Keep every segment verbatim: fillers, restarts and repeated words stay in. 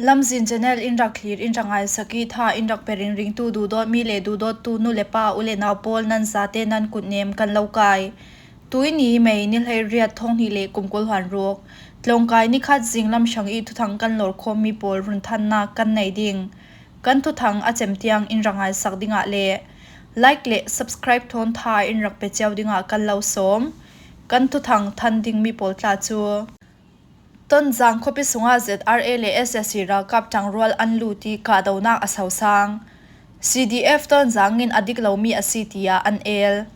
Lamzin Channel in rak thlir, in rak ngaisak i, tha in rak pe ringringtu duhdawtmi le duhdawttu nu le pa, u le nau pawl, nan zate nan kutnem kan lo kai. Tuini May ni hleiriat, thawng hnih le kum kul hluan ruk, tlawngkai ni khat zinglam hrang i thuthang kan lawrkhawmmi pawl run thannak kan nei ding. Kan thuthang a cem tiang in rak ngaisak dingah le like le subscribe thawn tha in rak pe cio dingah kan lo sawm. Kan thuthang than dingmi pawl tla cu Tonzang khuapi sungah Z R A le S S C ralkap ṭangrual an lut i kahdohnak a sosang. C D F Tonzang in a dik lomi a si tiah an el.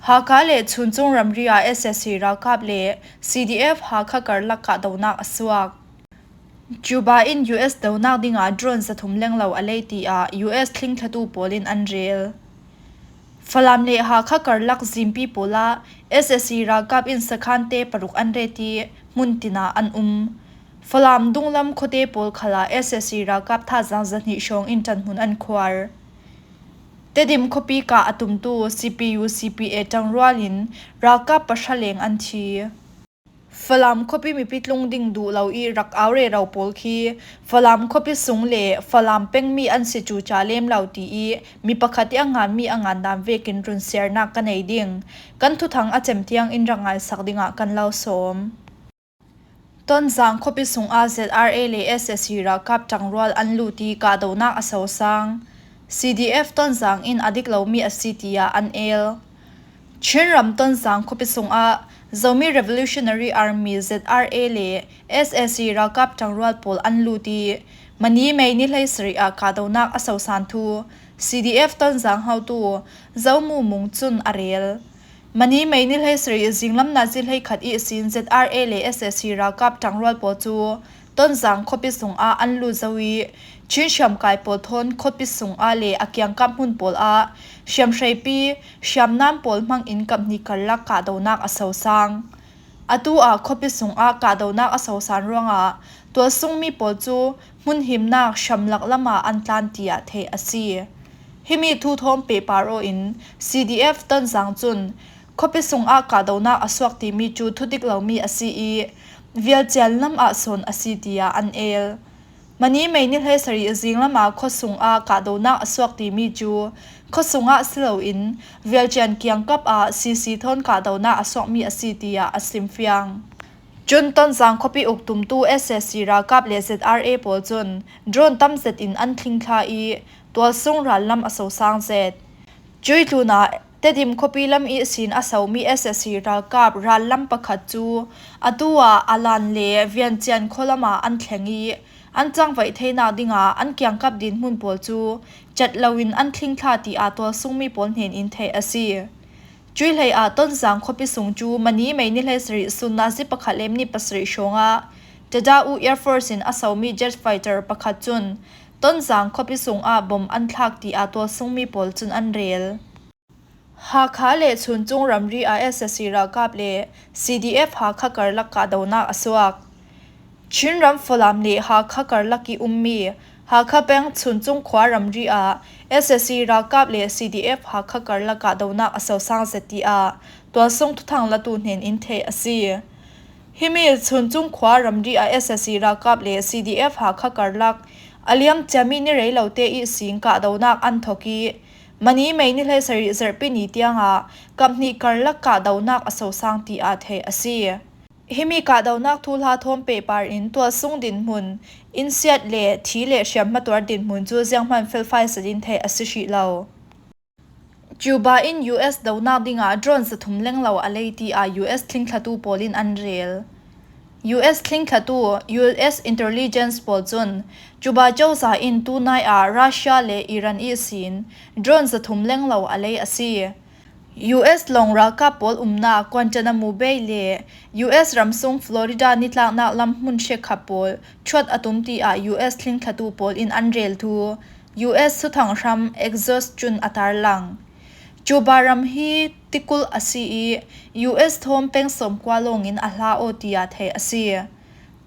Hakha le Chuncung ramri ah S S C ralkap le C D F Hakha karlak kahdohnak a suak. Cuba in U S dohnak dingah drone zathum lenglo a lei tiah U S thlingthlatu pawl in an rel. Falam le Hakha karlak zimpi pawl ah S S C ralkap in sakhante paruk an ret i hmun tin ah an um. Falam dunglam khuate pawl khal ah S S C ralkap thazaang zahnih hrawng in ṭanhmun an khuar. Tedim khuapi kah a tumtu C P U C P A ṭangrual in ralkap pahra leng an thi. Falam khuapi mipi tlung ding duh lo i rak au rero pawl khi Falam khuapi sung le Falam pengmi an si cuca lem lo ti i mi pakhat i a nganmi a ngandan vekin run siarnak ka nei ding. Kan thuthang a cem tiang in rak ngaisak dingah kan lo sawm. Tonzang khuapi sungah Z R A le S S C ralkap ṭangrual an lut i kahdohnak a sosang. C D F Tonzang in a dik lomi a si tiah an el. Chinram Tonzang khuapi sungah Zomi Revolutionary Army, Z R A, le S S C ralkap ṭangrual pawl an lut i mani May ni hleisarih ah kahdohnak a sosan thu C D F Tonzang hotu Zomu Mung cun a rel. Mani May ni hleisarih zinglam nazi hleikhat ihsin Z R A le S S C ralkap ṭangrual pawl cu Tonzang khuapi sungah an lut zo i Chin hriamkai pawl thawn khuapi sungah le a kiangkap hmun pawl ah hriamhreipi, hriamnam pawl hmangin kaphnih karlak kahdohnak a sosang. Atu ah khuapi sungah kahdohnak a sosan ruangah tualsungmi pawl cu hmunhimnak hramlak lamah an tlan tiah theih a si. Himi thu thawm pehpar aw in C D F Tonzang cun khuapi sungah kahdohnak a suak timi cu thudik lomi a si i vialcian lamah sawn a si tiah an el. Mani May ni hleisarih zinglam ah khuasung ah kahdohnak a suak timi cu khuasung ah si loin vialcian kiangkap ah C C thawn kahdohnak a suakmi a si tiah a simfiang. Cun Tonzang khuapi uk tumtu S S C ralkap le Z R A pawl cun drone tam zet in an thlingthla i tualsung rallam a sosang zet. Cuih tlunah Tedim khuapi lam ihsin a somi S S C ralkap rallam pakhat cu atu ah Alan le Vientiane khualam ah an thleng i an cangvaih theinak dingah an kiangkap dinhmun pawl cu cat loin an thlingthla tiah tualsungmi pawl hnen in theih a si. Cuih hlei ah Tonzang khuapi sung cu mani May ni hleisarih sun nazi pakhat le minit pasarih hrawngah Tada U Air Force in a somi jet fighter pakhat cun Tonzang khuapi sungah bom an thlak tiah tualsungmi pawl cun an rel. Hakha le Chuncung ramri ah S S C ralkap le C D F Hakha karlak kahdohnak a suak. Chinram Falam le Hakha karlak i ummi Hakha peng Chuncung khua ramri ah S S C ralkap le C D F Hakha karlak kahdohnak a sosang zet tiah tualsung thuthang latu hnen in theih a si. Himi Chuncung khua ramri ah S S C ralkap le C D F Hakha karlak a liam ciami ni rei lote ihsin kahdohnak an thawk i mani May ni hleisarih zarhpi ni tiangah kaphnih karlak kahdohnak a sosang tiah theih a si. Himi kahdohnak thuhla thawm pehpar in tualsung dinhmun, innsiat le thi le hriamhma tuar dinhmun cu zianghman felfai zet in theih a si hrih lo. Cuba in U S dohnak dingah drone zathum lenglo a lei tiah U S thlingthlatu pawl in an rel. U S thlingthlatu, U S intelligence pawl cun Cuba cozah in tunai ah Russia le Iran ihsin drone zathum lenglo a lei a si. U S lawng ralkap pawl umnak Guantanamo Bay le U S ramsung Florida nitlaknak lam hmun hrekkhat pawl chuat a tum tiah U S thlingthlatu pawl in an rel thu U S thuthang hram Axios cun a tarlang. Cuba ram hi tikulh a si i U S thawm peng sawmkua lawngin a hla aw tiah theih a si.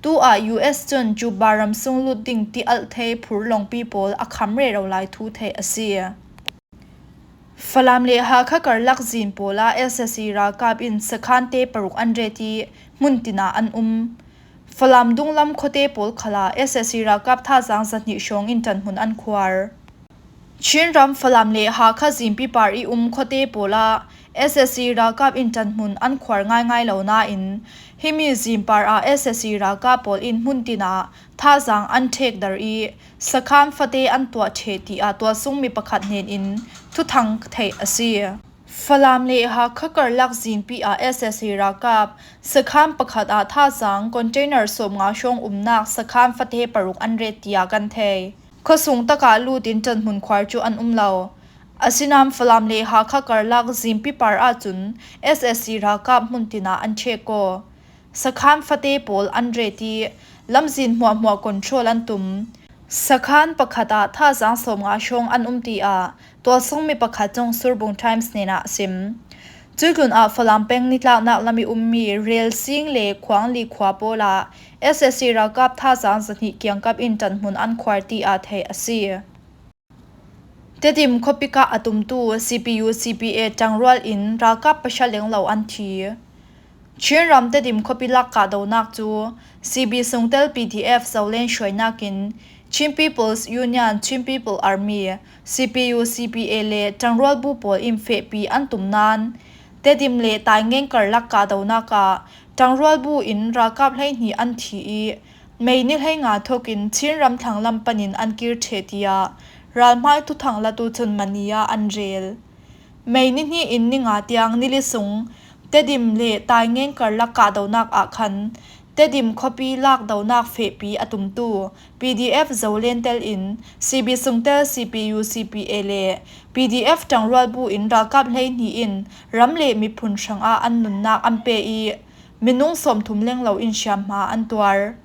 Tu ah U S cun Cuba ramsung lut ding tialh thei phurlawngpi pawl a kham rero lai thu theih a si. Falam le Hakha karlak zin pawl ah S S C ralkap in sakhante paruk an ret i hmun tin ah an um. Falam dunglam khuate pawl khalah S S C ralkap thazang zahnih hrawng in ṭanhmun an khuar. Chinram Falam le Hakha zimpi par i um khuate pawlah S S C ralkap in ṭanhmun an khuar ngaingai lo nain, himi zimpar ah S S C ralkap pawl in hmun tinah thazang an ṭhek darh i, sakhan fate an tuah ṭheh, tiah tualsung mi pakhat hnenin thuthang theih a si. Falam le Hakha karlak zimpi ah S S C ralkap sakhan pakhat ah thazang container sawmnga hrawng umnak sakhan fate paruk an ret, tiah kan thei. Khuasung takah lutin ṭanhmun khuar cu an um lo. Asinain Falam le Hakha karlak zimpi par ahcun S S C ralkap hmun tinah an ṭhek kaw. Sakhan fate pawl an ret i, lamzin hmuahhmuah control an tum. Sakhan pakhat ah thazang sawmnga hrawng an um, tiah tualsung mi pakhat cung Surbung Times hnenah a sim. Cuih tlunah Falam peng nitlaknak lam i ummi Relsing le Khuangli khua pawlah S S C ralkap thazang zahnih kiangkap in ṭanhmun an khuar, tiah theih a si. Tedim khuapi kah a tumtu C P U C P A ṭangrual in ralkap pahra lenglo an thi. Chinram Tedim khuapi lak kahdohnak cu C B sungtel P D F Zoland hruainakin Chin People's Union, Chin People Army, C P U C P A le ṭangrualbu pawl in fehpi an tum nain, Tedim le Taingen karlak kahdohnak ah ṭangrualbu in ralkap hleihnih an thi i, May ni hleinga thokin Chinram thlanglam panin an kir ṭheh, tiah ralhmai thuthang latu cun mani ah an rel. May ni hnih in ni nga tiang nili sung Tedim le Taingen karlak kahdohnak ah khan Tedim khuapi lakdohnak fehpi a tumtu P D F Zoland tel in C B sungtel C P U C P A le P D F ṭangrualbu in ralkap hleihnih in ram le miphun hrangah an nunnak an pe i, minung sawmthum lenglo in hriamhma an tuar.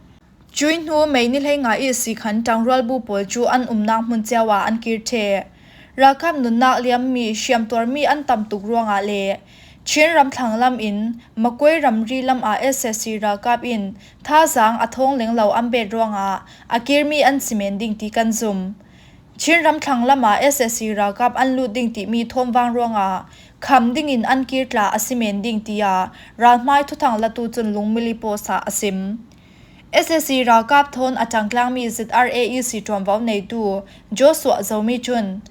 Cuih hnu May ni hleinga ihsi khan ṭangrualbu pawl cu an umnak hmun cio ah an kir ṭheh. Ralkap nunnak liammi hriamtuarmi an tam tuk ruangah le Chinram thlanglam in Makoi ramri lam ah S S C ralkap in thazang a thawng lenglo an bet ruangah a kirmi an si men ding ti kan zum. Chinram thlanglam ah S S C ralkap an lut ding timi thawmvang ruangah kham dingin an kir tla a si men ding, tiah ralhmai thuthang latu cun Lungmili Post ah a sim. S S C ralkap thawn a ṭangtlangmi Z R A E C ṭuanvo neitu Joshua Zomi cun,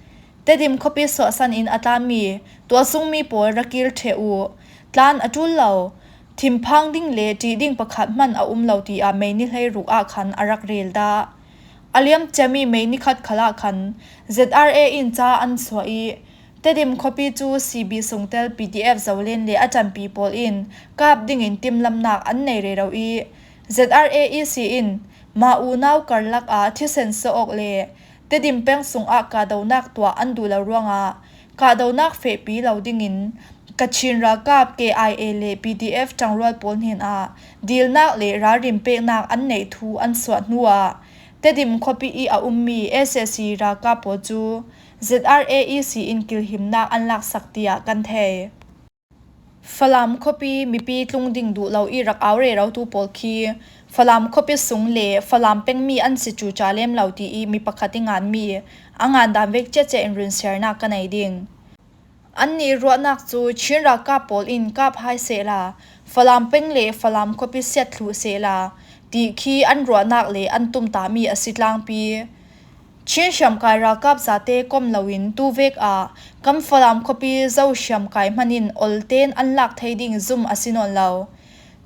Tedim khuapi suahsan in a tlanmi tualsungmi pawl ra kir ṭheh uh. Tlan a ṭul lo, thimphang ding le ṭih ding pakhat hman a um lo, tiah May ni hleiruk ah khan a rak rel dah. A liam ciami May ni khat khal ah khan Z R A in ca an suah i, Tedim khuapi cu C B sungtel P D F Zoland le a ṭanpi pawl in kap dingin timlamnak an nei rero i, Z R A E C in mah unau karlak ah thisen sawh awk le Tedim peng sungah kahdohnak tuah an duh lo ruangah kahdohnak fehpi lo dingin Kachin ralkap K I A le P D F ṭangrual pawl hnenah dilnak le ralrin peknak an neih thu an suah hnuah Tedim khuapi i a ummi S S C ralkap pawl cu Z R A E C in kilhimnak an laksak, tiah kan thei. Falam khuapi mipi tlung ding duh lo i rak au rerotu pawl khi Falam khuapi sung le Falam pengmi an si cuca lem lo ti i mi pakhat i nganmi a ngandan vek ciahciah in runsiarnak ka nei ding. Annih ruahnak cu Chin ralkap pawl in kap hai sehla, Falam peng le Falam khuapi siat thluh sehla, ti khi an ruahnak le an tumtahmi a si tlangpi. Chin hriamkai ralkap zate kom loin tuvek ah kan Falam khuapi Zo hriamkai hman in olten an lak thei ding zum a si nawn lo.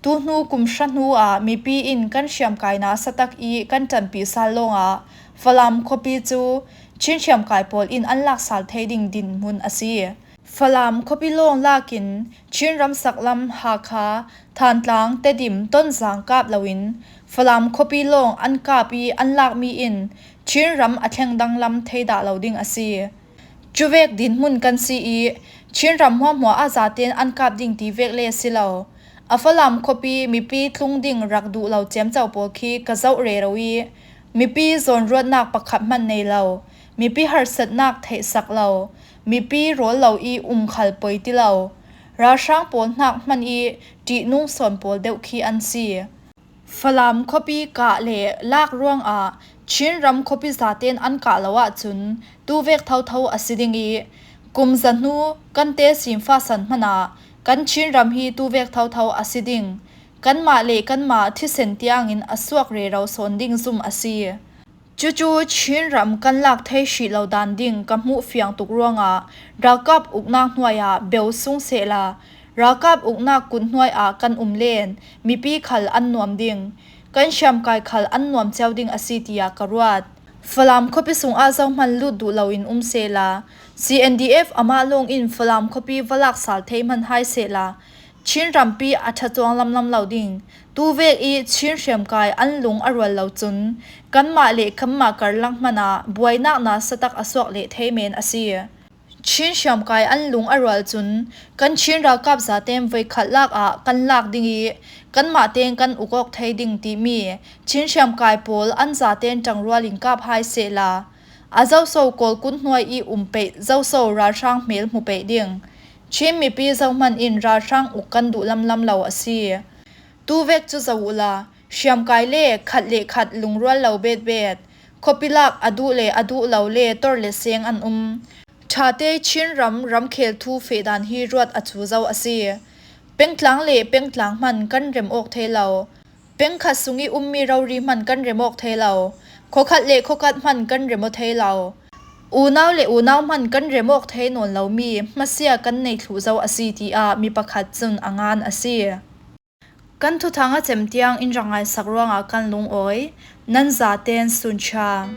Tuhnu kum hra hnu ah mipi in kan hriamkai nasa tak i kan ṭanpih sal lawngah Falam khuapi cu Chin hriamkai pawl in an lak sal thei ding dinhmun a si. Falam khuapi lawng lakin Chin ramsak lam Hakha, Thantlang, Tedim, Tonzang kap loin Falam khuapi lawng an kap i an lakmi in Chin ram a thleng danglam thei dah lo ding a si. Cuvek dinhmun kan si i Chin ram hmuahhmuah ah zaten an kap ding ti vek le si lo. A Falam khuapi mipi tlung ding rak duh lo ciamco pawl khi ka zoh rero i mipi zawnruatnak pakhat hman nei lo, mipi harsatnak theihsak lo, mipi rawl lo i um khal poi ti lo, ralhrang pawl hnak hman i ṭihnung sawn pawl deuh khi an si. Falam khuapi kah le lak ruangah Chin ram khuapi zaten an kah lo ahcun tuvek thotho a si ding i kum zahnu kan tesim fasan hmanah kan Chin ram hi tuvek thotho a si ding. Kanmah le kanmah thisen tiangin a suak rero sawn ding zum a si. Cucu Chin ram kan lak thei hrih lo dan ding ka hmuh fiang tuk ruangah ralkap uknak hnuaiah beu sung sehla, ralkap uknak kut hnuaiah kan um len mipi khal an nuam ding, kan hriamkai khal an nuam cio ding a si tiah ka ruat. Falam khuapi sungah zohman lut duh loin um sehla, C N D F amah lawng in Falam khuapi va lak sal thei hman hai sehla, Chin rampi a ṭha cuang lamlam lo ding. Tuvek i Chin hriamkai an lung a rual lo cun kanmah le kanmah karlak hmanah buainak nasa tak a suak leh thei men a si. Chin hriamkai an lung a rual cun kan Chin ralkap zaten voikhat lak ah kan lak ding i kanmah ten kan uk awk thei ding timi Chin hriamkai pawl an zaten ṭangrual in kap hai sehla, a Zoso Kawlkut hnuai i um peih Zoso ralhrang hmel hmu peih ding. Chin mipi zohman in ralhrang uk kan duh lamlam lo a si. Tuvek cu zoh uhla, hriamkai le khat le khat lungrual lo betbet, khuapi lak a duh le a duh lo le tor le seng an um. Ṭhate Chin ram ramkhel thu fehdan hi ruat a cu zo a si. Pengtlang le pengtlang hman kan rem awk thei lo. Pengkhat sung i ummi rori hman kan rem awk thei lo. Khuakhat le khuakhat hman kan rem aw thei lo. Unau le unau hman kan rem awk thei nawn lomi hmasia kan nei thluh zo a si, tiah mi pakhat cun a ngan a si. Kan thuthang a cem tiang in rak ngaisak ruangah kan lungawi. Nan zaten sunṭha.